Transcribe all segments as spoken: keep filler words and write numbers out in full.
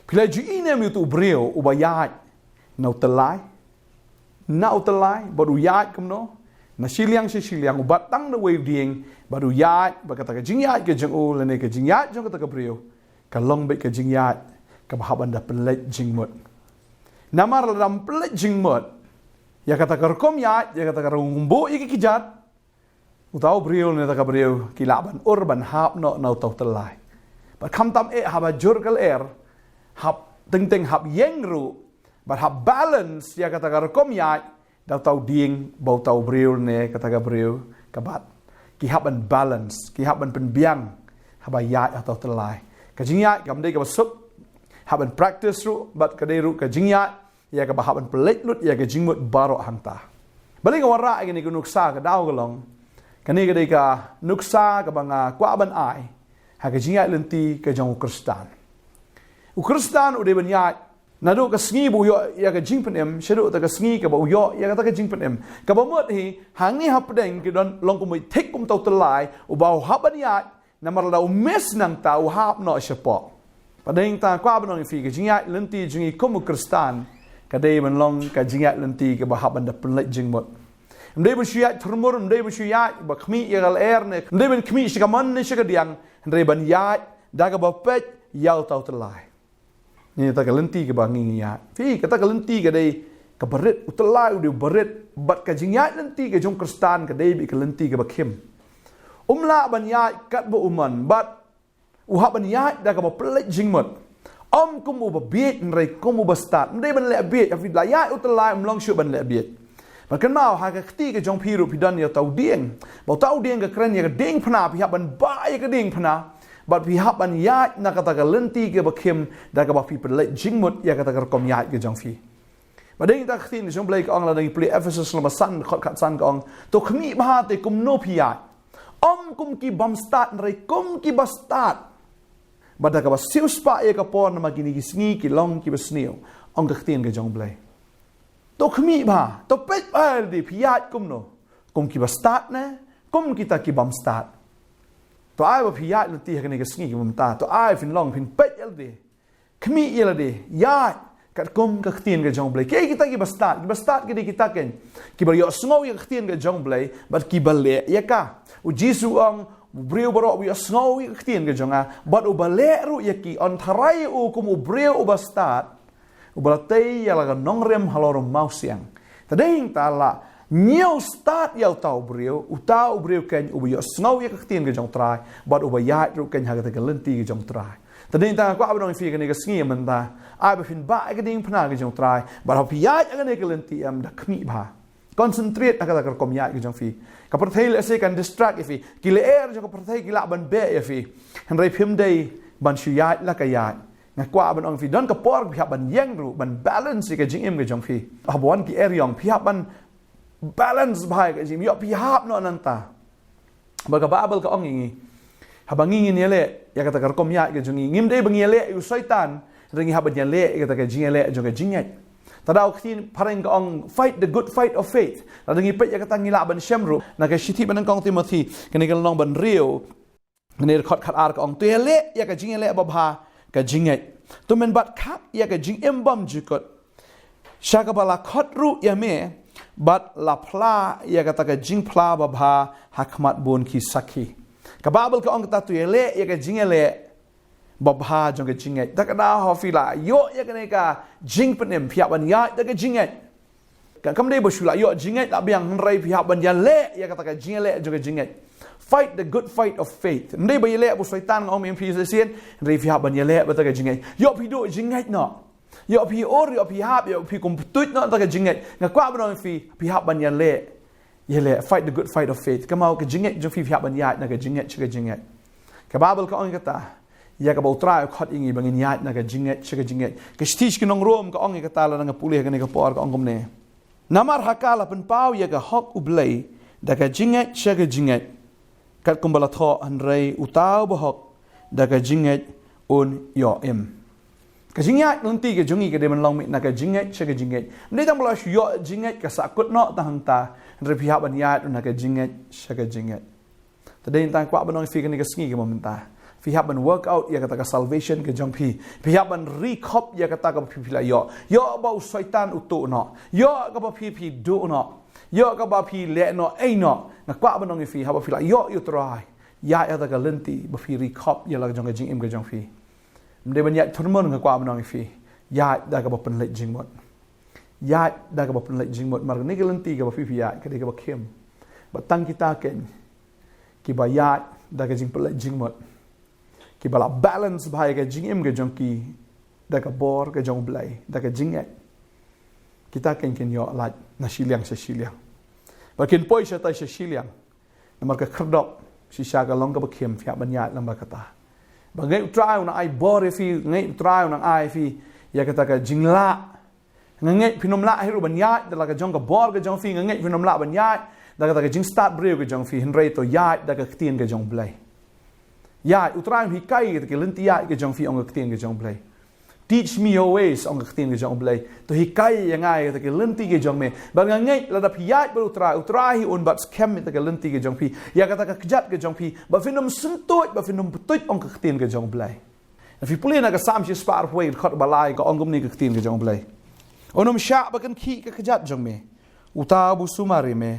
Phi la ju ïohi ne em ïa utu u briew uba ïaid na u tyllai, na u tyllai bad u ïaid kumno, na shiliang sha shiliang, u bat tang da uwei u dieng bad u ïaid, bad kata ka jingïaid ka jong u lane ka jingïaid jong kata ka briew ka long beit ka jingïaid kaba hap ban da pynleit jingmut. Namar lada ym pynleit jingmut ïa kata ka rukom ïaid, ïa kata ka rukom buh ïa ki kjat, uta u briew ne kata ka briew ki lah ban ur ban hap noh na uta u tyllai. Bad khamtam eh, haba jur ka lyer, hap teng teng hap ïeng ruh, bad hap balance ïa kata ka rukom ïaid da uta u dieng bad uta u briew ne kata ka briew ka bat. Ki hap ban balance, ki hap ban pynbiang haba ïaid ha uta u tyllai. Ka jingïaid kam dei kaba suk, hap ban practice ruh, bad ka dei ruh ka jingïaid ïa kaba hap ban pynleit lut ïa ka jingmut baroh hangta. Balei nga wanrah ïa kane ka nuksa? Ka daw ka long, kane ka dei ka nuksa kaba nga kwah ban ai ha ka jingïaid lynti ka jong u Khristan. U Khristan u dei ban ïaid naduh ka sngi ba u ïoh ïa ka jingpynim shaduh kata ka sngi kaba u ïoh ïa kata ka jingpynim. Kaba mut hi, hangne hapdeng ki don long kum, thik kum uta u tyllai uba u hap ban ïaid, namar lada u miss nangta u hap noh shapoh. Bad dei nangta kwah ban ong ïa phi, ka jingïaid lynti jong ngi kum u Khristan ka dei ban long ka jingïaid lynti kaba hap ban da pynleit jingmut. Ym dei ban shu ïaid thurmur, ym dei ban shu ïaid ba khmih ïa ka lyer ne ym dei ban khmih sha kamon ne sha kadiang, hynrei ban ïaid da kaba peit ïa uta u tyllai. Ngi ïa kata ka lynti kaba ngi ngi ïaid. Phi, kata ka lynti ka dei kaba rit, u tyllai u dei uba rit, bad ka jingïaid lynti ka jong u Khristan ka dei beit ka lynti kaba khim. Um lah ban ïaid katba u mon, bad u hap ban ïaid da kaba pynleit jingmut. Ym kum uba bieit hynrei kum uba stad. Ym dei ban leh bieit, haba phi la ïaid u tyllai ym long shuh ban leh bieit. Bad kynmaw, ha ka kti ka jong phi ruh phi don ïa uta u dieng. Bad uta u dieng ka kren ïa ka diengphna, phi hap ban bah ïa ka diengphna. Bad phi hap ban ïaid na kata ka lynti kaba khim da kaba phi pynleit jingmut ïa kata ka rukom ïaid ka jong phi. Bad dei nangta ka ktien ka jong u Blei ka ong, lada ngi pule Ephesus lynnong ba san, dkhot khatsan ka ong, to khmih bha te kumno phi ïaid. Ym kum ki bym stad hynrei kum kiba stad. Bad da kaba siewspah ïa ka por, namar kine ki sngi ki long kiba sniew, ong ka ktien ka jong u Blei. To khmih bha, to peit bha ïalade phi ïaid kumno, kum kiba stad ne kum kita ki bym stad. To ai ba phi ïaid lynti ha kane ka sngi kaba mynta, to ai phin long, phin peit ïalade, khmih ïalade, ïaid katkum ka ktien ka jong u Blei. Kiei kita kiba stad? Kiba stad ki dei kita keiñ kiba ïohsngew ïa ka ktien ka jong u Blei bad kiba leh ïa ka. U Jisu u ong, u briew baroh uba ïohsngew ïa ka ktien ka jong nga bad uba leh ruh ïa ki, yn tharai ïa u kum u briew uba stad, uba la tei ïa la ka nongrim halor u mawsiang. Te dei nangta la ñiew stad ïa uta u briew, uta u briew keiñ uba ïohsngew ïa ka ktien ka jong u Trai bad uba ïaid ruh keiñ ha kata ka lynti ka jong u Trai. Te dei nangta nga kwah ban ong ïa phi kane ka sngi mynta, ai ba phin bah ïa ka diengphna ka jong u Trai bad haba phi ïaid ha kane ka lynti, em, da khmih bha. Concentrate ha kata ka rukom ïaid ka jong phi. Ka pyrthei lehse kan distract ïa phi. Ki lyer jong ka pyrthei ki lah ban beh ïa phi. Hynrei phim dei ban shu ïaid la ka ïaid. Nga kwah ban ong ïa phi, don ka por phi hap ban ïeng ruh, ban balance ïa ka jingim ka jong phi. Haba wan ki eriong phi hap ban balance bha ïa ka jingim, ïoh phi hap noh nangta. Bad ka Baibl ka ong ïa ngi, haba ngi ngin ïaleh ïa kata ka rukom ïaid ka jong ngi, ngim dei ba ngi ïaleh ïa u Soitan, hynrei ngi hap ban ïaleh ïa kata ka jingïaleh jong ka jingngeit. Te da u ktien phareng ka ong, fight the good fight of faith. Lada ngi peit ïa kata ngi lah ban shem ruh na ka shithi ba nyngkong Timothi, kane ka lynnong ba hynriew, kane ka dkhot khatar ka ong, to ïaleh ïa ka jingïaleh babha ka jingngeit, to men bat khap ïa ka jingim bymjukut sha kaba la khot ruh ïa me, bad la phla ïa kata ka jingphla babha ha khmat bun ki sakhi. Ka Baibl ka ong kata, to ïaleh ïa ka jingïaleh babha jong ka jingngeit. Da kata haba phi la ïoh ïa kane ka jingpynim, phi hap ban ïaid da ka jingngeit. Ka kam dei ba shu la ïoh jingngeit la biang, hynrei phi hap ban ïaleh ïa kata ka jingïaleh jong ka jingngeit. Fight the good fight of faith. Ym dei ba ïaleh bad u Soitan, nga ong ïa phi shisien, hynrei phi hap ban ïaleh bad kata ka jingngeit. Ïoh phi duh jingngeit noh, ïoh phi ur, ïoh phi hap, ïoh phi kum ptut noh da ka jingngeit, nga kwah ban ong ïa phi, phi hap ban ïaleh. Ïaleh, fight the good fight of faith. Kynmaw, ka jingngeit jong phi, phi hap ban ïaid na ka jingngeit sha ka jingngeit. Ka Baibl ka ong kata, ïa kaba u Trai u khot ïa ngi ba ngin ïaid na ka jingngeit sha ka jingngeit. Ka shithi sha ki nong Rom ka ong ïa kata, lada nga pule ha kane ka por, ka ong kumne: Namar ha ka la pynpaw ïa ka hok U Blei da ka jingngeit sha ka jingngeit, katkum ba la thoh, hynrei uta uba hok da ka jingngeit un ïoh im. Ka jingïaid lynti ka jong ngi ka dei ban long mih na ka jingngeit sha ka jingngeit. Ym dei tang ba la shu ïoh jingngeit ka sahkut noh tang hangta, hynrei phi hap ban ïaid ruh na ka jingngeit sha ka jingngeit. Te dei nangta kwah ban ong ïa phi kane ka sngi kaba mynta, Phi hap ban work out ïa kata ka salvation ka jong phi. Phi hap ban ri khop ïa kata kaba phi phi la ïoh. Ïoh ba u Soitan u tuh noh. Ïoh kaba phi phi duh noh. Ïoh kaba phi leh noh, ei noh. Nga kwah ban ong ïa phi, haba phi la ïoh ïa u Trai, ïaid ha kata ka lynti ba phi ri khop ïa la ka jong ka jingim ka jong phi. Ym dei ban ïaid thurmur, nga kwah ban ong ïa phi. Ïaid da kaba pynleit jingmut. Ïaid da kaba pynleit jingmut, namar kane ka lynti kaba phi phi ïaid ka dei kaba khim. Bad tang kita keiñ kiba ïaid da ka jingpynleit jingmut, kiba la balance bha ïa ka jingim ka jong ki da ka bor ka jong U Blei, da ka jingngeit. Kita keiñ kin ïoh lait na shiliang sha shiliang. Ba kin poi shatai sha shiliang. Namar ka khyrdop shisha ka long kaba khim, phi hap ban ïaid lyngba kata. Ba nga ngeit U Trai un ai bor ïa phi, nga ngeit U Trai un ai ïa phi ïa kata ka jinglah. Nga ngeit phin ym lah hi ruh ban ïaid da la ka jong ka bor ka jong phi, nga ngeit phin ym lah ban ïaid da kata ka jingstad briew ka jong phi, hynrei to ïaid da ka ktien ka jong U Blei. Ïaid, U Trai un hikai ïa kata ka lynti ïaid ka jong phi, ong ka ktien ka jong U Blei. Teach me your ways, ong ka ktien ka jong U Blei. To hikai ïa nga ïa kata ka lynti ka jong me. Bad nga ngeit lada phi ïaid bad U Trai, U Trai hi un bat skhem ïa kata ka lynti ka jong phi, ïa kata ka kjat ka jong phi, ba phin ym syntuid, ba phin ym pyntuid, ong ka ktien ka jong U Blei. Phi pule na ka Salm shispah arphew wei, dkhot ba lai, ka ong kumne ka ktien ka jong U Blei: Un ym shah ba kynkhih ka kjat jong me. Uta uba sumar ïa me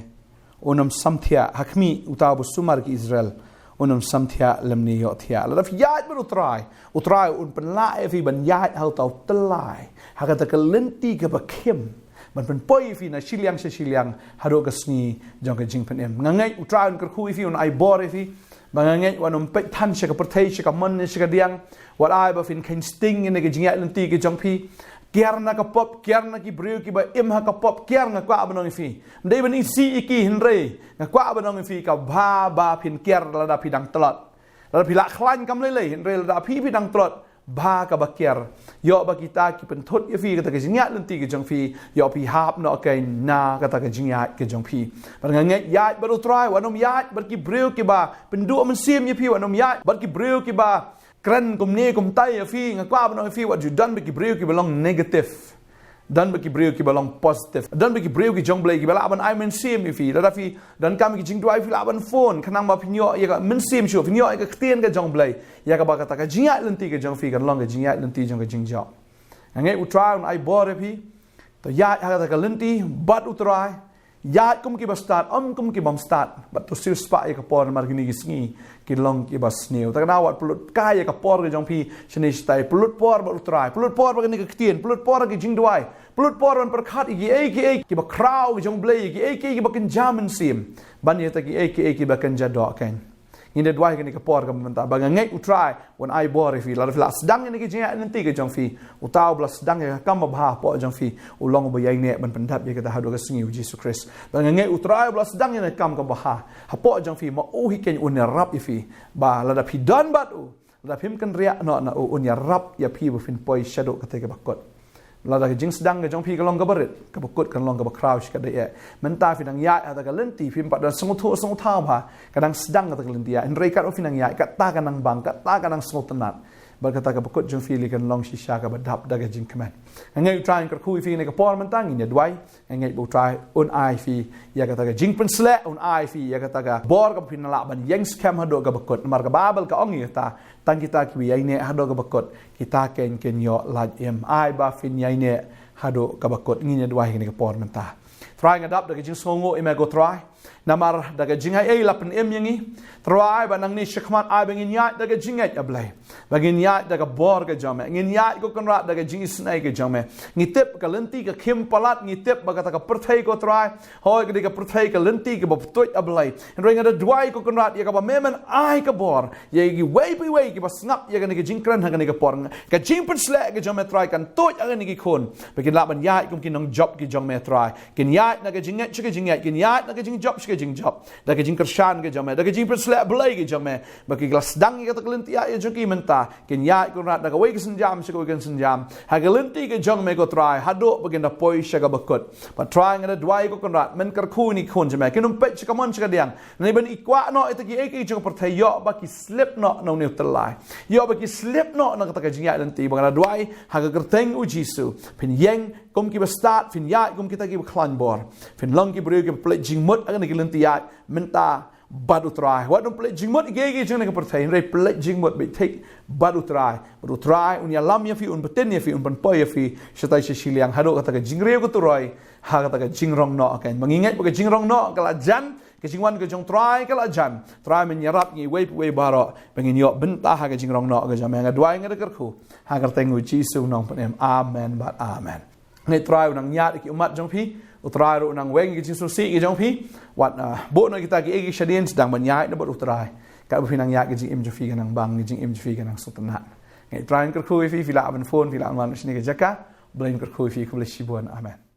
un ym samthiah, ha khmih, uta uba sumar ïa ki Israel un ym samthiah lymne ïohthiah. Lada phi ïaid bad U Trai, U Trai un pynlah ïa phi ban ïaid ha uta u tyllai, ha kata ka lynti kaba khim, ban pynpoi ïa phi na shiliang sha shiliang, haduh ka sngi jong ka jingpynim. Nga ngeit U Trai un kyrkhu ïa phi, un ai bor ïa phi. Ba nga ngeit wat nym peit than sha ka pyrthei, sha ka mon ne sha ka diang. Wat ai ba phin kheiñ sting ïa kane ka jingïaid lynti ka jong phi. Kiar na ka pop, kiar na ki briew kiba im ha ka pop, kiar, nga kwah ban ong ïa phi. Ym dei ban isih ïa ki, hynrei nga kwah ban ong ïa phi, ka bha ba phin kiar lada phi dang tlot. Lada phi lah khlaiñ kam lei lei, hynrei lada phi phi dang tlot, bha kaba kiar. Ïoh ba kita ki pynthut ïa phi kata ka jingïaid lynti ka jong phi, ïoh phi hap noh keiñ na kata ka jingïaid ka jong phi. Bad nga ngeit, ïaid bad U Trai, wat nym ïaid bad ki briew kiba pynduh mynsiem ïa phi, wat nym ïaid bad ki briew kiba kren kumne kumtai ïa phi. Nga kwah ban ong ïa phi, wat ju don bad ki briew kiba long negative. Don bad ki briew kiba long positive. Don bad ki briew ki jong U Blei kiba lah ban ai mynsiem ïa phi. Lada phi donkam ki jingduwai, phi lah ban phone, khnang ba phin ïoh ïa ka mynsiem shuh, phin ïoh ïa ka ktien ka jong U Blei, ïa kaba kata ka jingïaid lynti ka jong phi kan long ka jingïaid lynti jong ka jingjop. Nga ngeit U Trai un ai bor ïa phi. To ïaid ha kata ka lynti bad U Trai. Ïaid kum kiba stad, ym kum ki bym stad. Bad to siewspah ïa ka por, namar kine ki sngi kin long kiba sniew. Te kane, wat pynlut kai ïa ka por ka jong phi shane shatai. Pynlut por bad U Trai, pynlut por bad kane ka ktien, pynlut por bad ki jingduwai, pynlut por ban pyrkhat ïa kiei kiei kiba khraw ka jong U Blei, ïa kiei kiei kiba kynja mynsiem, ban ïa kata kiei kiei kiba kynja doh keiñ. Ngin ïa duwai kane ka por kaba mynta, ba nga ngeit U Trai un ai bor ïa phi. Lada phi la sdang ïa kane ka jingïaid lynti ka jong phi, uta uba la sdang ïa ka kam babha hapoh jong phi u long uba ïaineh ban pyndap ïa kata haduh ka sngi U Jisu Khrist. Ba nga ngeit U Trai uba la sdang ïa kane ka kam kaba bha hapoh jong phi, ma u hi keiñ un ïarap ïa phi. Ba lada phi don bad u, lada phim kynriah noh na u, un ïarap ïa phi ba phin poi shaduh katei kaba kut. Lada ka jingsdang ka jong phi ka long kaba rit, kaba kut kan long kaba khraw shikatdei eh. Mynta phi dang ïaid ha kata ka lynti, phim pat dang sngewthuh sngewthaw bha, ka dang sdang kata ka lynti ïaid. Hynrei katba phi nang ïaid, kata ka nang bang, kata ka nang sngewtynnat. Bad kata kaba kut jong phi lei kan long shisha kaba dap da ka jingkmen. Nga ngeit U Trai un kyrkhu ïa phi kane ka por mynta. Ngin ïa duwai. Nga ngeit ba U Trai un ai ïa phi ïa kata ka jingpynsleh, un ai ïa phi ïa kata ka bor kaba phin lah ban ïeng skhem haduh kaba kut. Namar ka Baibl ka ong ïa kata, tang kita kiba ïaineh haduh kaba kut, kita keiñ kin ïoh lait im. Ai ba phin ïaineh haduh kaba kut. Ngin ïa duwai ha kane ka por mynta. Trai, nga dap da ka jingsngewnguh ïa me ko Trai. Namar da ka jingaiei la pynim ïa ngi. Trai, ba nangne shakhmat ai ba ngin ïaid da ka jingngeit, A Blei. Ba ngin ïaid da ka bor ka jong me. Ngin ïaid, ko Kynrad, da ka jingisynei ka jong me. Ngi tip ka lynti ka khim palat, ngi tip ba kata ka pyrthei ko Trai, hooid, ka dei ka pyrthei, ka lynti kaba pyrtuid, A Blei. Hynrei nga da duwai, ko Kynrad, ïa kaba me men ai ka bor ïa kiwei pa kiwei kiba sngap ïa kane ka jingkren ha kane ka por. Ka jingpynsleh ka jong me Trai kan tuid ha kine ki khun, ba kin lah ban ïaid kum ki nongjop ki jong me Trai. Kin ïaid na ka jingngeit sha ka jingngeit, kin ïaid na ka jingjop sha ka jingjop, da ka jingkyrshan ka jong me, da ka jingpynsleh Blei ka jong me. Ba ki la sdang ïa kata ka lynti ïaid jong ki mynta, kin ïaid, ko Kynrad, na kawei ka sienjam sha kawei ka sienjam ha ka lynti ka jong me ko Trai, haduh ba kin da poi sha kaba kut. Bad Trai, nga da duwai, ko Kynrad, men kyrkhu ïa kine ki khun jong me, kin ym peit sha ka mon sha ka diang, ne ban ïa kwah noh ïa kita kiei kiei jong ka pyrthei, ïoh ba ki slip noh na une u tyllai, ïoh ba ki slip noh na kata ka jingïaid lynti. Ba nga da duwai ha ka kyrteng U Jisu, phin ïeng kum kiba stad, phin ïaid kum kita kiba khlaiñ bor, phin long ki briew kiba pynleit jingmut ha kane ka lynti ïaid mynta bad U Trai. Wat ym pynleit jingmut ïa kiei kiei jong kane ka pyrthei, hynrei pynleit jingmut beit thik bad U Trai. Bad U Trai un ïalam ïa phi, un btin ïa phi, un pynpoi ïa phi shatai sha shiliang, haduh kata ka jingriew ka turoi ha kata ka jingrong noh. Kan, ba ngi ngeit ba ka jingrong noh ka la jan, ka jingwan ka jong U Trai ka la jan. Trai, men ïarap ngi uwei pa uwei baroh ba ngin ïoh bynta ha ka jingrong noh ka jong me. Nga duwai, nga da kyrkhu ha ka kyrteng U Jisu U Nongpynim. Amen bad amen. Ngeit Trai un nang ïaid ïa ki ummat jong phi, U Trai ruh un nang weng ïa ki jingsngewsih ki jong phi. Wat, ah, buh noh kita kiei kiei shadien, sdang ban ïaid noh bad U Trai. Katba phi nang ïaid, ka jingim jong phi kan nang bang, ka jingim jong phi kan nang sngewtynnat. Ngeit Trai un kyrkhu ïa phi, phi lah ban phone, phi lah ban wan shane ka jaka. U Blei un kyrkhu ïa phi, khublei shibun. Amen.